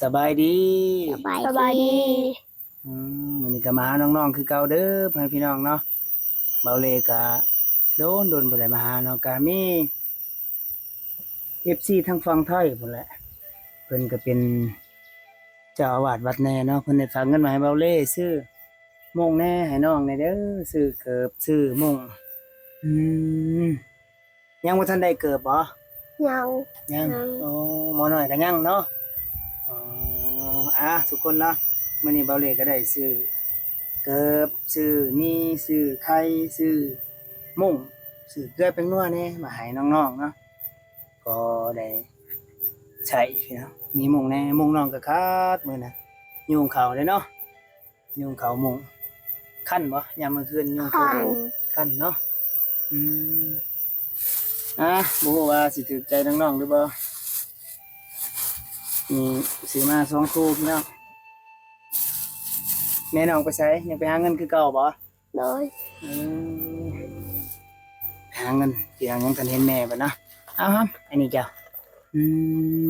ສະບາຍດີ ສະບາຍດີ ສະບາຍດີ ອືມ ມື້ນີ້ກໍມາຫານ້ອງໆຄືເກົ່າເດີ ພໍ່ແມ່ພີ່ນ້ອງເນາະ. ເບົາເລກະດົນໆບໍ່ໄດ້ມາຫາເນາະ ກະມີເອັຟຊີທາງຝັ່ງໄທພຸ້ນແຫຼະ ເພິ່ນກໍເປັນເຈົ້າອາວາດວັດແດ່ເນາະ ເພິ່ນໄດ້ຝາກເງິນມາໃຫ້ເບົາເລຊື້ມົ້ງແດ່ໃຫ້ນ້ອງແດ່ເດີ ຊື້ເກີບຊື້ມົ້ງ. ອືມ ຍັງບໍ່ທັນໄດ້ເກີບບໍ? ຍັງ ຍັງ ຍັງ ໂອ້ ໝໍນ້ອຍກໍຍັງເນາະ. ອໍ ອາ ທຸກຄົນເນາະ ມື້ນີ້ເບົາເລກໍໄດ້ຊື້ເກີບ ຊື້ໝີ່ ຊື້ໄຂ່ ຊື້ມຸ້ງ ຊື້ເກືອແປ້ງນົວແດ່ມາໃຫ້ນ້ອງໆເນາະ ພໍໄດ້ໃຊ້ເນາະ. ມີມຸ້ງແດ່ ມຸ້ງນ້ອງກໍຂາດມື້ນະ ຍຸງເຂົ້າເດ້ເນາະ. ຍຸງເຂົ້າມຸ້ງ ຄັນບໍ່? ຍາມມື້ຄືນຍຸງເຂົ້າ ຄັນ ຄັນເນາະ. ອືມ ອາ ບໍ່ຮູ້ວ່າຊິຖືກໃຈນ້ອງໆຫຼືບໍ່. ນີ້ຊື້ມາສອງຄູ່ພີ່ນ້ອງ. ແມ່ນ້ອງໄປໃສ? ຍັງໄປຫາເງິນຄືເກົ່າບໍ່? ໂດຍ ອືມ ໄປຫາເງິນ ຊິຫາຫຍັງ ຄັນເຫັນແມ່ບັດນະ. ເອົາ ຫຳ ອັນນີ້ເຈົ້າ. ອື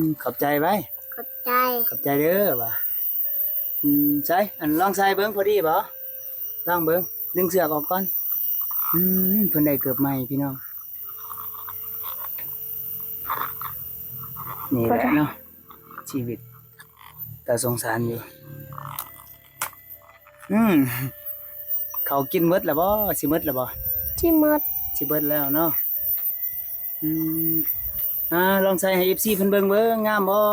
ມ ຂອບໃຈໄວ້ ຂອບໃຈ ຂອບໃຈເດີວ່າ. ອືມ ໃສ່ ອັນ ລອງໃສ່ເບິ່ງ ພໍດີບໍ່? ລອງເບິ່ງ ດຶງເຊືອກອອກກ່ອນ. ອືມ ເພິ່ນໄດ້ເກີບໃໝ່ພີ່ນ້ອງ. ນີ້ແຫຼະເນາະ ຊີວິດ ຕາສົງສານຢູ່. ອືມ ເຂົ້າກິນໝົດແລ້ວບໍ່? ຊິໝົດແລ້ວບໍ່? ຊິໝົດ ຊິເບິດແລ້ວເນາະ. ອືມ ອາ ລອງໃສ່ໃຫ້ເອັຟຊີເພິ່ນເບິ່ງເບິ່ງ ງາມບໍ່?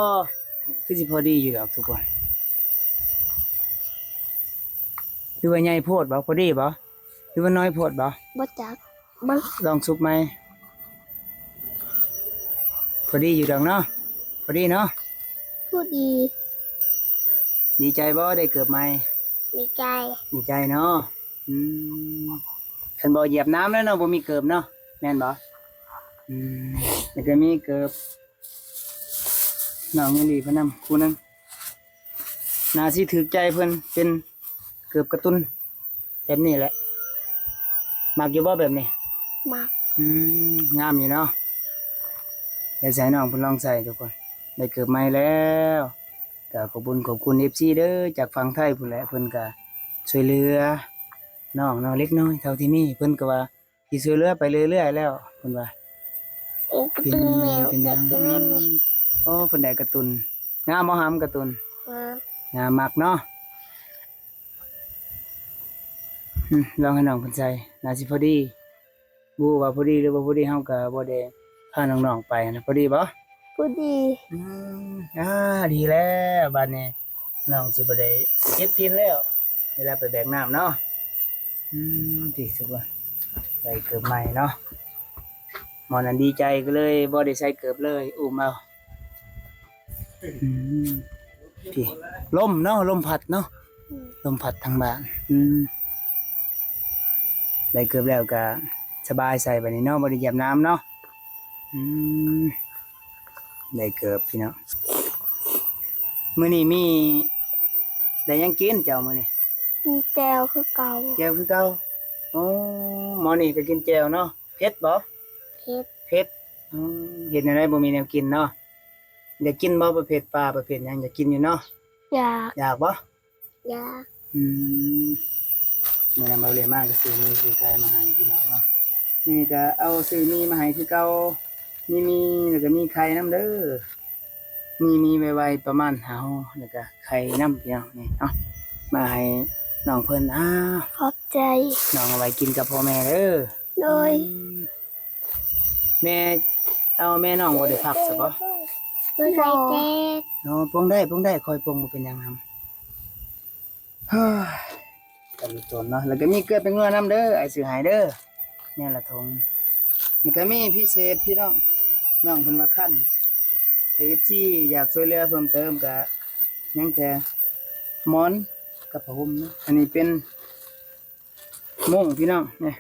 ຄືຊິພໍດີຢູ່ດອກທຸກຄົນ ຫຼືວ່າໃຫຍ່ໂພດບໍ່? ພໍດີບໍ່? ຫຼືວ່ານ້ອຍໂພດບໍ່? ບໍ່ຈັກ ລອງສຸບໃໝ່. ພໍດີຢູ່ດອກເນາະ ພໍດີເນາະ ພໍດີ ດີໃຈບໍ່ ໄດ້ເກີບໃໝ່? ດີໃຈ ດີໃຈເນາະ. ອືມ ຄັນບໍ່ຢຽບນ້ຳແລ້ວເນາະ ບໍ່ມີເກີບເນາະ ແມ່ນບໍ່? ອືມ ແລ້ວກໍມີເກີບນ້ອງຍາລີເພິ່ນນຳຄູ່ໜຶ່ງ ໜ້າຊິຖືກໃຈເພິ່ນ ເປັນເກີບກາຕູນ ແບບນີ້ແຫຼະ. ມັກຢູ່ບໍ່ແບບນີ້? ມັກ ອືມ ງາມຢູ່ເນາະ. ດຽວຊິໃຫ້ນ້ອງເພິ່ນລອງໃສ່ທຸກຄົນ ໄດ້ເກີບໃໝ່ແລ້ວ. ກໍຂອບຄຸນຂອບຄຸນເອັຟຊີເດີ ຈາກຝັ່ງໄທພຸ້ນແຫຼະ ເພິ່ນກໍຊ່ວຍເຫຼືອນ້ອງເນາະ ເລັກນ້ອຍເທົ່າທີ່ມີ ເພິ່ນກໍວ່າຊິຊ່ວຍເຫຼືອໄປເລື້ອຍໆແລ້ວ ເພິ່ນວ່າ. ເປັນກາຕູນແມວ ເປັນຫຍັງ? ໂອ້ ເພິ່ນໄດ້ກາຕູນ ງາມບໍ່ຫຳ ກາຕູນ? ງາມ ງາມ ມັກເນາະ. ອືມ ລອງໃຫ້ນ້ອງເພິ່ນໃສ່ ໜ້າຊິພໍດີ. ບໍ່ຮູ້ວ່າພໍດີຫຼືບໍ່ພໍດີ ເຮົາກໍບໍ່ໄດ້ພານ້ອງໆໄປນະ. ພໍດີບໍ່? ພໍດີ ອືມ ອາ ດີແລ້ວ ບາດນີ້ນ້ອງຊິບໍ່ໄດ້ເຈັບຕີນແລ້ວ ເວລາໄປແບກນ້ຳເນາະ. ອືມ ຕິ ຖືວ່າໄດ້ເກີບໃໝ່ເນາະ. ໝໍນັ້ນດີໃຈກໍເລີຍບໍ່ໄດ້ໃສ່ເກີບເລີຍ ອຸ້ມເອົາ. ອືມ ພີ້ ລົມເນາະ ລົມພັດເນາະ ອືມ ລົມພັດທາງບ້ານ. ອືມ ໄດ້ເກີບແລ້ວກະສະບາຍໃສ່ບາດນີ້ເນາະ ບໍ່ໄດ້ຢຽບນ້ຳເນາະ. ອືມ ໄດ້ເກີບພີ່ນ້ອງ. ມື້ນີ້ມີ ໄດ້ຫຍັງກິນເຈົ້າມື້ນີ້? ກິນແຈ່ວຄືເກົ່າ ແຈ່ວຄືເກົ່າ. ໂອ້ ໝໍນີ້ກໍກິນແຈ່ວເນາະ. ເຜັດບໍ່? ເຜັດ ເຜັດ. ອືມ ເຮັດແນວໃດບໍ່ມີແນວກິນເນາະ. ຢາກກິນບໍ່ປະເພດປາ ປະເພດຫຍັງ ຢາກກິນຢູ່ເນາະ? ຢາກ ຢາກບໍ່? ຢາກ ອືມ ມື້ນັ້ນເບົາເລມາກໍຊື້ໝີ່ຊື້ໄຂ່ມາໃຫ້ພີ່ນ້ອງເນາະ. ນີ້ກໍເອົາຊື້ໝີ່ມາໃຫ້ຄືເກົ່າ ມີໝີ່ ແລ້ວກໍມີໄຂ່ນຳເດີ. ມີໝີ່ໄວໆ ປະມານຫ້າຫໍ່ ແລ້ວກະໄຂ່ນຳ ພີ່ນ້ອງ. ນີ້ເນາະ ມາໃຫ້ນ້ອງເພິ່ນ. ອ້າວ ຂອບໃຈ ນ້ອງເອົາໄວ້ກິນກັບພໍ່ແມ່ເດີ. ໂດຍ ອືມ ແມ່ ເອົາ ແມ່ນ້ອງບໍ່ໄດ້ພັກຊະບໍ່? ບໍ່ໄດ້ແຕກ ອໍ ປົງໄດ້ ປົງໄດ້ ຄ່ອຍປົງ ບໍ່ເປັນຫຍັງນຳ. ເຮີ້ຍ ກັນຕົນເນາະ ແລ້ວກໍມີເກືອແປ້ງນົວນຳເດີ ອ້າຍຊື້ໃຫ້ເດີ ແນວລະຖົງ. ແລ້ວກໍມີພິເສດພີ່ນ້ອງ ນ້ອງເພິ່ນວ່າຄັນ ເອັຟຊີ ຢາກຊ່ວຍເຫຼືອເພີ່ມເຕີມ ກະຍັງແຕ່ໝອນກັບຜ້າຫົ່ມເນາະ. ອັນນີ້ເປັນມຸ້ງພີ່ນ້ອງ ນີ້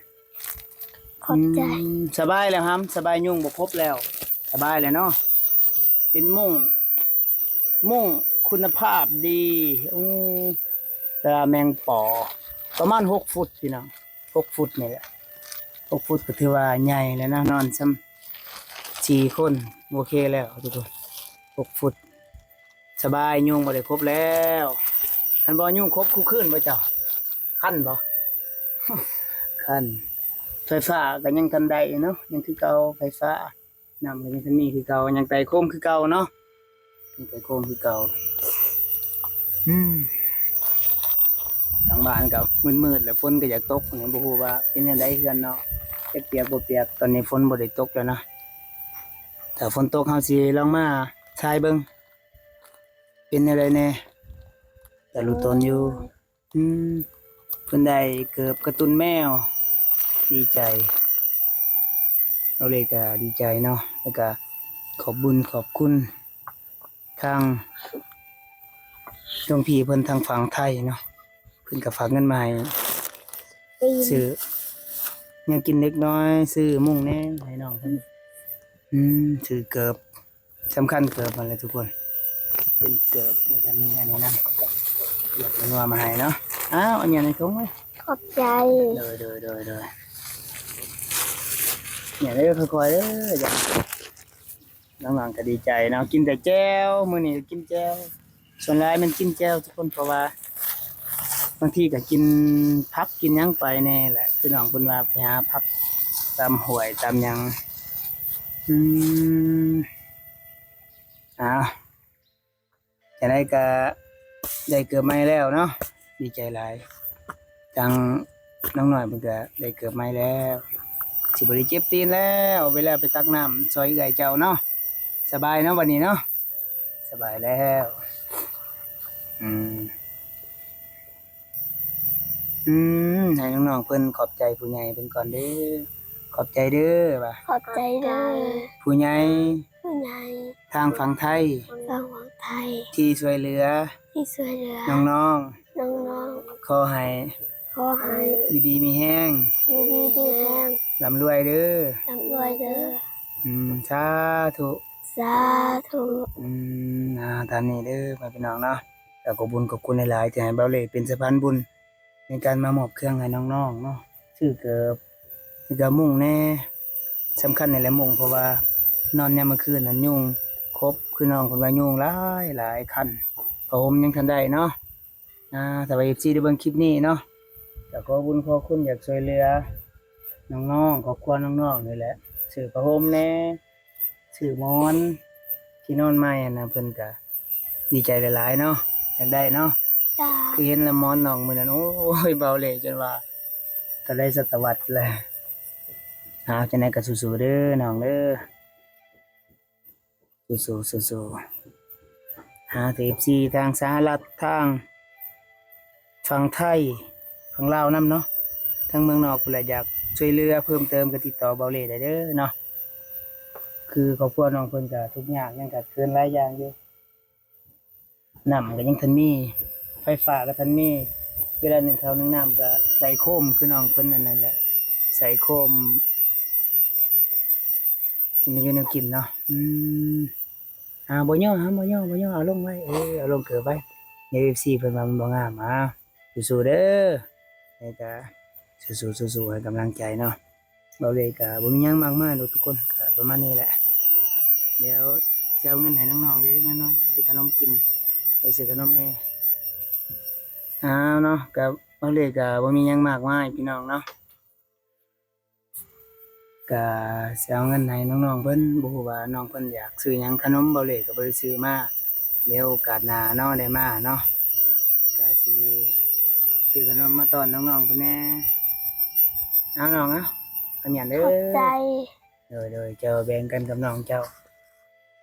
ຂອບໃຈ. ອືມ ສະບາຍແລ້ວຫຳ ສະບາຍ ຍຸງບໍ່ຄົບແລ້ວ ສະບາຍແລ້ວເນາະ. ເປັນມຸ້ງ ມຸ້ງຄຸນນະພາບດີ. ໂອ້ ແຕ່ວ່າແມງປໍປະມານຫົກຟຸດພີ່ນ້ອງ ຫົກຟຸດນີ້ແຫຼະ. ຫົກຟຸດກໍຖືວ່າໃຫຍ່ແລ້ວນະ ນອນຊ່ຳສີ່ຄົນໂອເຄແລ້ວທຸກຄົນ. ຫົກຟຸດ ສະບາຍ ຍຸງບໍ່ໄດ້ຄົບແລ້ວ. ຄັນບໍ່ຍຸງຄົບຄູ່ຄືນບໍ່ເຈົ້າ? ຄັນບໍ່? ຄັນ. ໄຟຟ້າກໍຍັງທັນໄດ້ເນາະ ຍັງຄືເກົ່າ ໄຟຟ້າ. ນ້ຳກໍຍັງທັນມີຄືເກົ່າ ຍັງໄຕ່ໂຄມຄືເກົ່າເນາະ ຍັງໄຕ່ໂຄມຄືເກົ່າ. ອືມ ທາງບ້ານກໍມືດໆ ແລ້ວ ຝົນກໍຢາກຕົກນີ້ ບໍ່ຮູ້ວ່າເປັນຈັ່ງໃດເຮືອນເນາະ ຈະປຽກບໍ່ປຽກ. ຕອນນີ້ຝົນບໍ່ໄດ້ຕົກແລ້ວນະ ຖ້າຝົນຕົກເຮົາຊິລອງມາຖ່າຍເບິ່ງ ເປັນແນວໃດແດ່ ຕະລຸຕົນຢູ່. ອືມ ເພິ່ນໄດ້ເກີບກາຕູນແມວ ດີໃຈ ເຮົາເລີຍກະດີໃຈເນາະ ແລ້ວກະຂອບບຸນຂອບຄຸນທາງຫຼວງພີ່ເພິ່ນທາງຝັ່ງໄທເນາະ ເພິ່ນກະຝາກເງິນມາໃຫ້ ຊື້ແນວກິນເດັກນ້ອຍ ຊື້ມຸ້ງແນວໃຫ້ນ້ອງເພິ່ນ. ອືມ ຊື້ເກີບ ສຳຄັນເກີບຫັ້ນແຫຼະທຸກຄົນ ເປັນເກີບ ແລ້ວກໍມີອັນນີ້ນຳ ເກືອບນົວມາໃຫ້ເນາະ. ອ້າວ ອັນນີ້ໃນຖົງເວີຍ ຂອບໃຈ. ໂດຍ ໂດຍ ໂດຍ ໂດຍ ນີ້ເດີ ຄ່ອຍໆເດີ. ນ້ອງໆກໍດີໃຈເນາະ ກິນແຕ່ແຈ່ວ ມື້ນີ້ກໍກິນແຈ່ວ ສ່ວນຫຼາຍແມ່ນກິນແຈ່ວທຸກຄົນ ເພາະວ່າບາງທີກໍກິນຜັກກິນຫຍັງໄປແດ່ແຫຼະ ຄືນ້ອງເພິ່ນວ່າໄປຫາຜັກຕາມຫ້ວຍຕາມຫຍັງ. ອືມ ອ້າວ ຈັ່ງໃດກໍໄດ້ເກີບໃໝ່ແລ້ວເນາະ ດີໃຈຫຼາຍ. ທາງນ້ອງນ້ອຍເພິ່ນກໍໄດ້ເກີບໃໝ່ແລ້ວ ຊິບໍ່ໄດ້ເຈັບຕີນແລ້ວ ເວລາໄປຕັກນ້ຳຊ່ອຍເອື້ອຍເຈົ້າເນາະ. ສະບາຍເນາະບັດນີ້ເນາະ ສະບາຍແລ້ວ. ອືມ ອືມ ໃຫ້ນ້ອງໆເພິ່ນຂອບໃຈຜູ້ໃຫຍ່ເພິ່ນກ່ອນເດີ ຂອບໃຈເດີວ່າ ຂອບໃຈເດີ ຜູ້ໃຫຍ່ ຜູ້ໃຫຍ່ ທາງຝັ່ງໄທ ທາງຝັ່ງໄທ ທີ່ຊ່ວຍເຫຼືອ ທີ່ຊ່ວຍເຫຼືອ ນ້ອງໆ ນ້ອງໆ ຂໍໃຫ້ ຂໍໃຫ້ ຢູ່ດີມີແຮງ ຢູ່ດີມີແຮງ ລ່ຳລວຍເດີ ລ່ຳລວຍເດີ. ອືມ ສາທຸ ສາທຸ. ອືມ ອ່າ ຕາມນີ້ເດີ ພໍ່ແມ່ພີ່ນ້ອງເນາະ ກໍຂອບບຸນຂອບຄຸນຫຼາຍໆ ທີ່ໃຫ້ເບົາເລ່ເປັນສະພານບຸນ ໃນການມາມອບເຄື່ອງໃຫ້ນ້ອງໆເນາະ ຊື້ເກີບ ແລ້ວກໍມຸ້ງແດ່ ສຳຄັນນີ້ແຫຼະມຸ້ງ ເພາະວ່ານອນຍາມມື້ຄືນນັ້ນຍຸງຄົບ ຄືນ້ອງເພິ່ນວ່າຍຸງຫຼາຍໆ ຄັນ ຜ້າຫົ່ມຍັງທັນໄດ້ເນາະ. ອ່າ ຖ້າວ່າເອັຟຊີໄດ້ເບິ່ງຄລິບນີ້ເນາະ ກໍຂໍບຸນຂອບຄຸນ ຢາກຊ່ວຍເຫຼືອນ້ອງໆ ຄອບຄົວນ້ອງໆນີ້ແຫຼະ ຊື້ຜ້າຫົ່ມແດ່ ຊື້ໝອນທີ່ນອນໃໝ່ຫັ້ນນະ ເພິ່ນກະດີໃຈຫຼາຍໆເນາະ ຢາກໄດ້ເນາະ. ຈ້າ ຄືເຫັນລະໝອນນ້ອງມື້ນັ້ນ ໂອ້ຍ ເບົາເລ່ຈົນວ່າຕາໄດ້ສະຕະວັດແລ້ວ. ຫາ ຈັ່ງໃດກໍສູ້ໆເດີນ້ອງເດີ ສູ້ໆ ສູ້ໆ. ຫາເອັຟຊີທາງສະຫະລັດ ທາງຝັ່ງໄທ ຝັ່ງລາວນຳເນາະ ທາງເມືອງນອກພຸ້ນແຫຼະ ຢາກຊ່ວຍເຫຼືອເພີ່ມເຕີມກໍຕິດຕໍ່ເບົາເລ່ໄດ້ເດີເນາະ. ຄືຄອບຄົວນ້ອງເພິ່ນກໍທຸກຍາກ ຍັງຂາດເຂີນຫຼາຍຢ່າງຢູ່ ນ້ຳກໍຍັງທັນມີ ໄຟຟ້າກໍທັນມີ ເວລາໜຶ້ງເຂົ້າໜຶ້ງນ້ຳກໍໃສ່ໂຄມ ຄືນ້ອງເພິ່ນອັນນັ້ນແຫຼະ ໃສ່ໂຄມ ມີຢູ່ແນວກິນເນາະ. ອືມ ອ່າ ບໍ່ຍໍ້ ບໍ່ຍໍ້ ບໍ່ຍໍ້ ເອົາລົງໄວ້ ເອີ ເອົາລົງເກີບໄວ້ ດຽວເອັຟຊີເພິ່ນວ່າມັນບໍ່ງາມ. ອ່າ ສູ້ໆເດີ ແລ້ວກະສູ້ໆ ສູ້ໆ ໃຫ້ກຳລັງໃຈເນາະ. ເບົາເລ່ກະບໍ່ມີຫຍັງມາກມາຍດອກທຸກຄົນ ກະປະມານນີ້ແຫຼະ. ດຽວຊິເອົາເງິນໃຫ້ນ້ອງໆເລັກໆນ້ອຍໆ ຊື້ຂະໜົມກິນ ໄປຊື້ຂະໜົມແດ່. ອ້າວເນາະ ກະເບົາເລ່ກະບໍ່ມີຫຍັງມາກມາຍພີ່ນ້ອງເນາະ ກະຊິເອົາເງິນໃຫ້ນ້ອງໆເພິ່ນ ບໍ່ຮູ້ວ່ານ້ອງເພິ່ນຢາກຊື້ຫຍັງ ຂະໜົມເບົາເລ່ກໍບໍ່ໄດ້ຊື້ມາ ດຽວໂອກາດໜ້າເນາະ ໄດ້ມາເນາະ ກະຊິຊື້ຂະໜົມມາຕ້ອນນ້ອງໆເພິ່ນແດ່. ເອົານ້ອງເອົາ ອັນຫຍັງເດີ ຂອບໃຈ. ໂດຍໆ ເຈົ້າແບ່ງກັນກັບນ້ອງເຈົ້າ.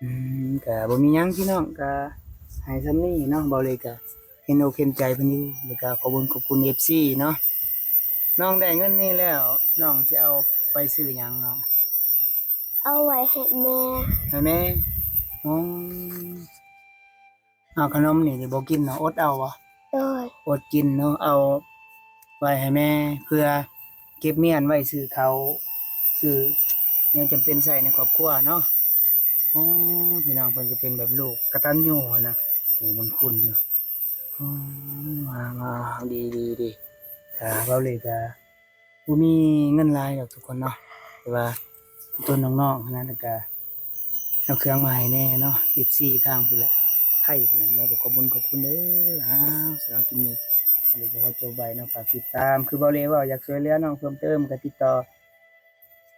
ອືມ ກະບໍ່ມີຫຍັງພີ່ນ້ອງ ກະໃຫ້ສ່ຳນີ້ເນາະ ເບົາເລ່ກະເຫັນອົກເຫັນໃຈເພິ່ນຢູ່ ແລ້ວກະຂອບຄຸນຂອບຄຸນເອັຟຊີເນາະ. ນ້ອງໄດ້ເງິນນີ້ແລ້ວ ນ້ອງຊິເອົາໄປຊື້ຫຍັງນ້ອງ? ເອົາໄວ້ໃຫ້ແມ່ ໃຫ້ແມ່. ອໍ ເອົາຂະໜົມນີ້ບໍ່ກິນເນາະ ອົດເອົາບໍ່? ໂດຍ ອົດກິນເນາະ ເອົາໄວ້ໃຫ້ແມ່ ເພື່ອເກັບມ້ຽນໄວ້ຊື້ເຂົ້າ ຊື້ແນວຈຳເປັນໃຊ້ໃນຄອບຄົວເນາະ. ໂອ້ ພີ່ນ້ອງເພິ່ນກໍເປັນແບບລູກກະຕັນຍູຫັ້ນນະ ຜູ້ບຸນຄຸນເນາະ. ອໍ ວ່າ ວ່າ ດີ ດີ ດີ ກະເວົ້າເລີຍກະ ບໍ່ມີເງິນຫຼາຍດອກທຸກຄົນເນາະ ແຕ່ວ່າຕົວນ້ອງໆຫັ້ນນະ ແລ້ວກະເອົາເຄື່ອງມາໃຫ້ແດ່ເນາະ ເອັຟຊີທາງພຸ້ນແຫຼະ ທ ທ ຫັ້ນແຫຼະເນາະ. ກໍຂອບບຸນຂອບຄຸນເດີ. ອ້າວ ສຳລັບຄລິບນີ້ ເຮົາກໍຂໍຈົບໄວ້ເນາະ. ຝາກຕິດຕາມ ຄືເບົາເລ່ເວົ້າ ຢາກຊ່ວຍເຫຼືອນ້ອງເພີ່ມເຕີມ ກໍຕິດຕໍ່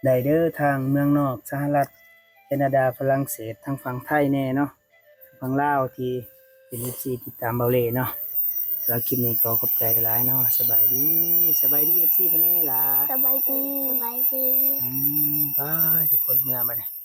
ໄດ້ເດີ ທາງເມືອງນອກ ສະຫະລັດ ແຄນາດາ ຝຣັ່ງເສດ ທາງຝັ່ງໄທແດ່ເນາະ ທາງຝັ່ງລາວ ທີ່ເປັນເອັຟຊີຕິດຕາມເບົາເລ່ເນາະ. ສຳລັບຄລິບນີ້ກໍຂອບໃຈຫຼາຍເນາະ. ສະບາຍດີ ສະບາຍດີເອັຟຊີເພິ່ນແດ່ຫຼາ. ສະບາຍດີ ສະບາຍດີ. ອືມ ບາຍ ທຸກຄົນ ເມືອບັດນີ້.